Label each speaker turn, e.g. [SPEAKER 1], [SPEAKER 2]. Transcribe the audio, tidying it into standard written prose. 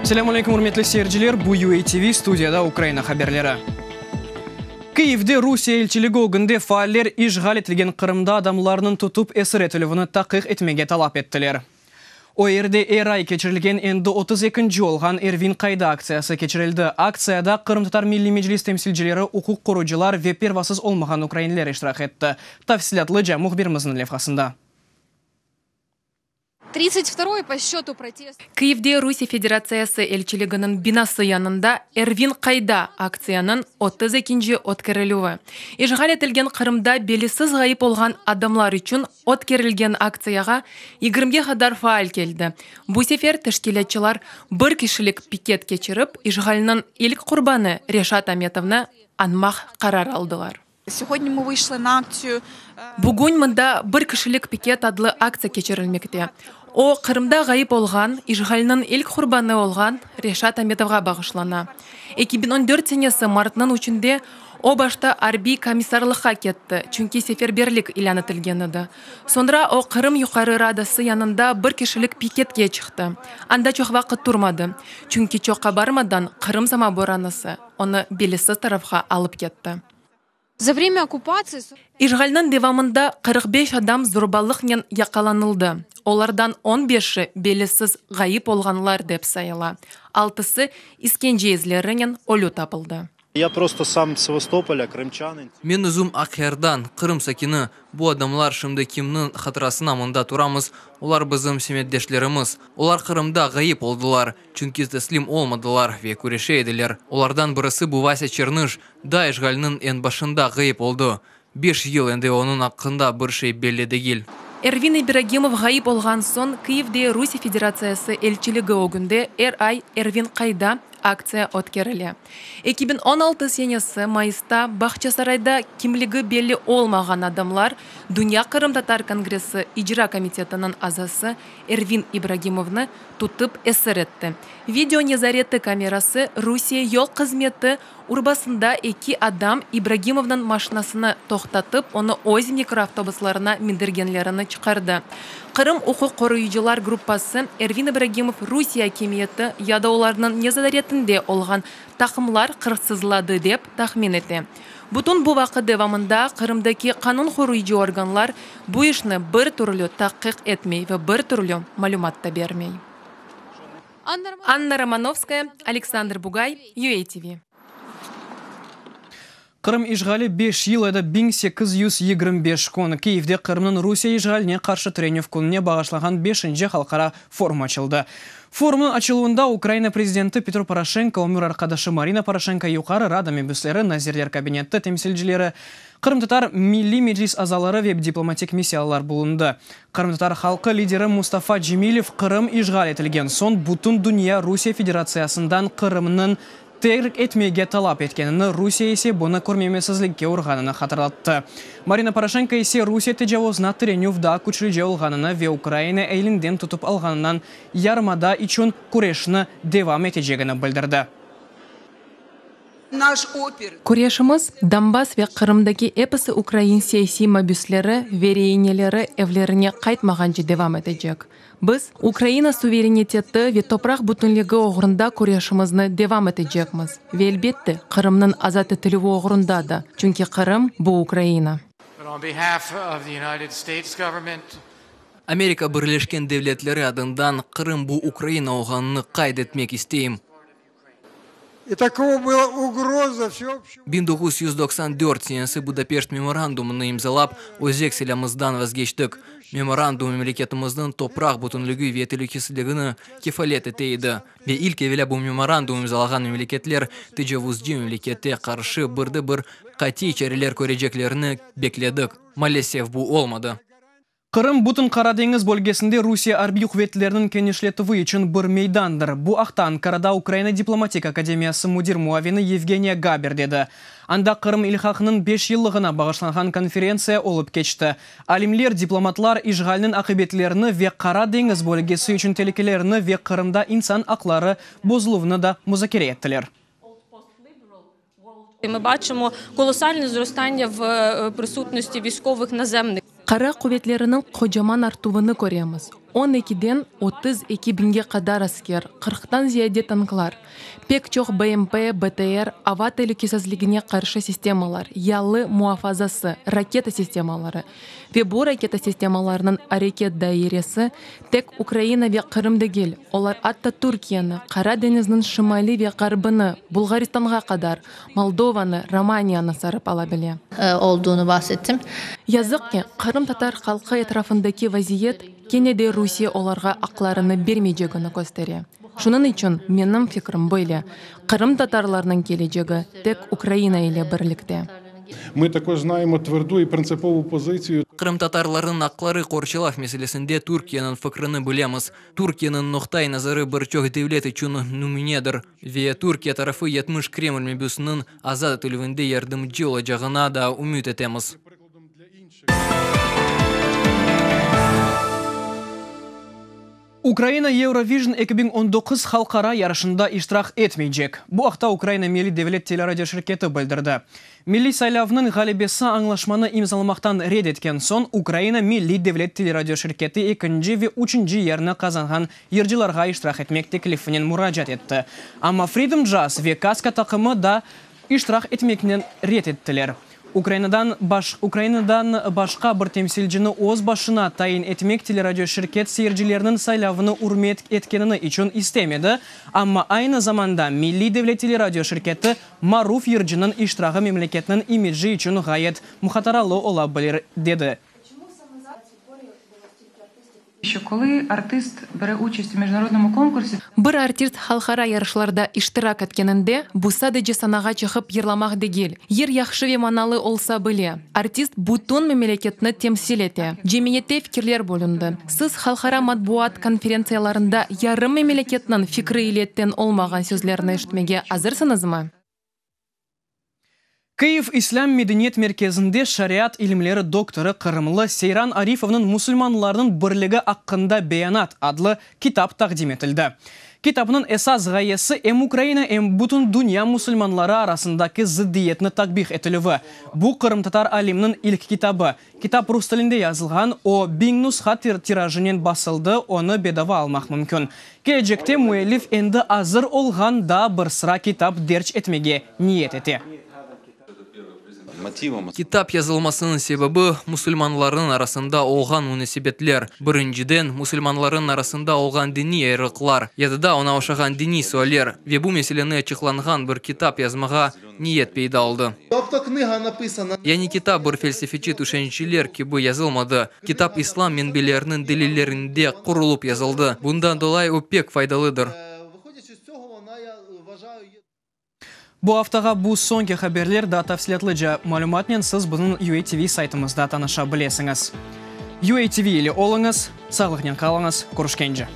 [SPEAKER 1] Selâm aleyküm, ürmetli seyirciler! Bu UATV, studiyada Ukraina haberleri. Kyivde Rusiye elçiligi ögünde faaller işğal etilgen Qırımda adamlarnıñ tutıp esir etilüvini taqiq etmege talap ettiler. O yerde er ay keçirilgen endi otuz ekinci olğan Ervin qayda aktsiyası keçirildi. Aktsiyada Qırımtatar Milliy Meclis temsilcileri, uquq qorucılar ve pervasız olmağan ukrainler iştirak etti. Tafsilâtlıca mühbirimizniñ levhasında.
[SPEAKER 2] Kyivde Rusiye Federatsiyası elçiliginiñ binası yanında Ervin qayda aktsiyanıñ otuz ekinci ötkerilüvi. İşğal etilgen Qırımda belisiz ğayıp olğan adamlar içün ötkerilgen aktsiyağa yigirmige qadar faal keldi. Bu sefer teşkilâtçılar bir kişilik piket keçirip, işğalniñ ilk qurbanı Reşat Ametovnı añmaq qarar aldılar. Bugün mında Bir kişilik piket adlı aktsiya keçirilmekte. O, Qırımda ğayıp olğan, işğalniñ ilk qurbanı olğan Reşat Ametovğa bağışlana. 2014 senesi martnıñ üçünde o başta arbiy komissarlıqqa ketti, çünki seferberlik ilân etilgen edi. Soñra o Qırım Yuqarı Radası yanında bir kişilik piketke çıqtı. Anda çoq vaqıt turmadı, çünki çoqqa barmadan Qırım samooboronası onı belisiz tarafqa alıp ketti.
[SPEAKER 3] Za vremya okkupatsiyi.
[SPEAKER 2] İşğalniñ devamında 45 adam zorbalıqnen yaqalanıldı, olardan on beşi belisiz ğayıp olğanlar dep sayıla, altısı iskence izlerinen ölü tapıldı.
[SPEAKER 4] Я просто сам с Севастополя, крымчанин.
[SPEAKER 5] Men özüm Aqyardan, Qırım sakini. Bu adamlar şimdi kimniñ hatırasına mında turamız, olar bizim semetdeşlerimiz. Olar Qırımda ğayıp oldılar, çünki teslim olmadılar ve küreşe ediler. Olardan birisi bu Vasya Çernış, da işğalniñ eñ başında ğayıp oldı. 5 yıl endi onıñ aqqında bir şey belli degil.
[SPEAKER 2] Ervin İbragimov ğayıp olğan soñ Kyivde Rusiye Federatsiyası elçiligi ögünde er ay Ervin qayda aktsiya ötkerile. 2016 senesi mayısta Bağçasarayda kimligi belli olmağan adamlar Dünya qırımtatar kongressi icra komitetiniñ azası Ervin İbragimovnı tutıp esir etti. Video nezareti kamerası Rusiye yol hızmeti urbasında eki adam İbragimovnıñ maşinasını toqtatıp, onı öz mikroavtobuslarına mindirgenlerini çıqardı. Qırım uquq qoruyıcılar gruppası Ervin İbragimov Rusiye akimiyeti ya da olarnıñ nezaretinde olğan taqımlar hırsızladı dep tahmin ete. Bütün bu vaqıt devamında Qırımdaki qanun qoruyıcı organlar bu işni bir türlü tahqiq etmey ve bir türlü malümat da bermey. Anna Romanovskaya, Aleksandr Bugay, UATV.
[SPEAKER 1] Qırım işğali 5 yıl edi 1825 kün. Kyivde Qırımnıñ Rusiye işğaline qarşı tirenüv kününe bağışlanğan 5. halqara forum açıldı. Forumnıñ açıluvında Ukraina prezidenti Petro Poroşenko, ömür arqadaşı Marina Poroşenko, Yuqarı Rada mebüsleri, Nazirler Kabineti temsilcileri, Qırımtatar Milliy Meclis azaları ve diplomatik missiyalar bulundı. Qırımtatar halqı lideri Mustafa Cemilev Qırım işğal etilgen soñ bütün dünya Rusiye Federatsiyasından Qırımnıñ terk etmege talap etkenini, Rusiye ise bunı körmemezlikke urğanını hatırlattı. Marina Poroşenko ise Rusiye tecavuzına tirenüv daa küçlüce olğanını ve Ukraina elinden tutıp alğanından yarımada içün küreşni devam etecegini bildirdi.
[SPEAKER 6] Наш опір.
[SPEAKER 2] Küreşimiz Donbass ve Qırımdaki episi ukrain siyasiy mabüsleri ve reineleri evlerine qaytmağance devam etecek. Biz Ukraina suvereniteti ve topraq bütünligi oğrunda küreşimizni devam etecekmiz. Ve elbette Qırımnıñ azat etilüvi oğrunda da, çünki Qırım bu Ukraina.
[SPEAKER 7] But on behalf of the United States government,
[SPEAKER 5] Amerika Birleşken Devletleri adından Qırım bu Ukraina olğanını qayd etmek isteyim.
[SPEAKER 8] И такова была угроза всеобщему.
[SPEAKER 5] 1994 senesi Budapeşt memorandumını imzalap, özek silâmızdan vazgeçtik. Memorandum memleketimizniñ topraq bütünligi ve telükesizligini kefalet ete edi. Ve ilk evelâ bu memorandum imzalağan memleketler tecavuzcı memleketke qarşı bir de bir qatiy çareler köreceklerini bekledik. Maalesef bu olmadı.
[SPEAKER 1] Qırım bütün Qara deñiz bölgesinde Rusiye arbiy quvetleriniñ kenişletüvi içün bir meydandır. Bu aqta Ankarada Ukraina diplomatik akademiyası müdir muavini Yevgeniya Gaber dedi. Anda Qırım ilhaqınıñ 5 yıllığına bağışlanğan konferentsiya olıp keçti. Alimler, diplomatlar işğalniñ aqibetlerini ve Qara deñiz bölgesi içün telükelerini ve Qırımda insan aqları bozuluvını da muzakere ettiler.
[SPEAKER 3] Ми бачимо колосальне зростання в присутності військових наземних.
[SPEAKER 2] Qara quvetleriniñ qocaman artuvını köremiz. On ekiden 32 biñge qadar asker, qırqtan ziyade tanklar, pek çoq BMP, BTR, ava telükesizligine qarşı sistemalar, yalı muafazası, raketa sistemaları ve bu raketa sistemalarınıñ areket dairesi tek Ukraina ve Qırım degil, olar atta Türkiyeni, Qara deñizniñ şimali ve ğarbını, Bulğaristanğa qadar, Moldovanı, Romaniyanı sarıp ala bile.
[SPEAKER 6] Olduğunu bahsettim.
[SPEAKER 2] Yazıq ki, qırımtatar halqı etrafındaki vaziyet kene de Rusiye olarğa aqlarını bermeycegini köstere. Şunıñ içün menim fikrim böyle, qırımtatarlarnıñ kelecegi tek Ukraina ile birlikte.
[SPEAKER 9] Mı takoz znayemo tverdu i printsipovu pozitsiyu.
[SPEAKER 5] Qırımtatarlarnıñ aqları qorçalav meselesinde Türkiyeniñ fikrini bilemiz. Türkiyeniñ noqta-i nazarı bir çoq devlet içün nümünedir ve Türkiye tarafı 70 Kreml mebüsiniñ azat etilüvinde yardımcı olacağına da ümüt etemiz.
[SPEAKER 1] Ukraina Eurovision 2019 halqara yarışında iştirak etmeycek. Bu aqta Ukraina Milliy devlet teleradioşirketi bildirdi. Milliy saylavnıñ ğalebesi añlaşmanı imzalamaqtan red etken soñ Ukraina Milliy devlet teleradioşirketi ekinci ve üçünci yerni qazanğan yırcılarğa iştirak etmek teklifinen muracaat etti. Amma Freedom Jazz ve Kazka taqımı da iştirak etmeknen red ettiler. Ukrainadan Ukrainadan başqa bir temsilcini öz başına tayin etmek teleradioşirket seyircilerniñ saylavını ürmet etkenini içün istemedi, amma aynı zamanda Milliy devlet teleradioşirketi Maruv yırcınıñ iştirağı memleketniñ imidji içün ğayet muhataralı ola bilir, dedi.
[SPEAKER 2] Bir artist halqara yarışlarda iştirak etkeninde, bu sadece sanağa çıqıp yırlamaq degil. Yır yahşı ve manalı olsa bile, artist bütün memeleketni temsil ete. Cemiyette fikirler bölündi. Siz halqara matbuat konferentsiyalarında yarım memeleketniñ fikri ile teñ olmağan sözlerni eşitmege azırsıñızmı?
[SPEAKER 1] Kyiv İslâm medeniyet merkezinde şariat ilimleri doktorı qırımlı Seyran Arifovnıñ Musulmanlarnıñ birligi aqqında beyanat adlı kitap taqdim etildi. Kitapnıñ esas ğayesi em Ukraina, em bütün dünya musulmanları arasındaki zıddiyetni takbih etilüvi. Bu qırımtatar alimniñ ilk kitabı. Kitap rus tilinde yazılğan, o, biñ nusha tirajınen basıldı, onı bedava almaq mümkün. Kelecekte müellif endi azır olğan daa bir sıra kitap derc etmege niyet ete.
[SPEAKER 5] Kitap yazılmasınıñ sebebi, musulmanlarnıñ arasında olğan munasebetler. Birinciden, musulmanlarnıñ arasında olğan diniy ayrılıqlar, ya da da oña oşağan diniy sualler ve bu meseleni açıqlanğan bir kitap yazmağa niyet peyda oldı. Yani kitap bir felsefeci tüşenciler kibi yazılmadı, kitap islam menbeleriniñ delillerinde qurulıp yazıldı, bundan dolayı o pek faydalıdır.
[SPEAKER 1] Bu aftağa bu soñki haberler, daa tafsilâtlıca malümatnen siz bizim UATV saytımızda tanışa bilesiñiz. UATV ile oluñız, sağlıqnen qalıñız, körüşkence!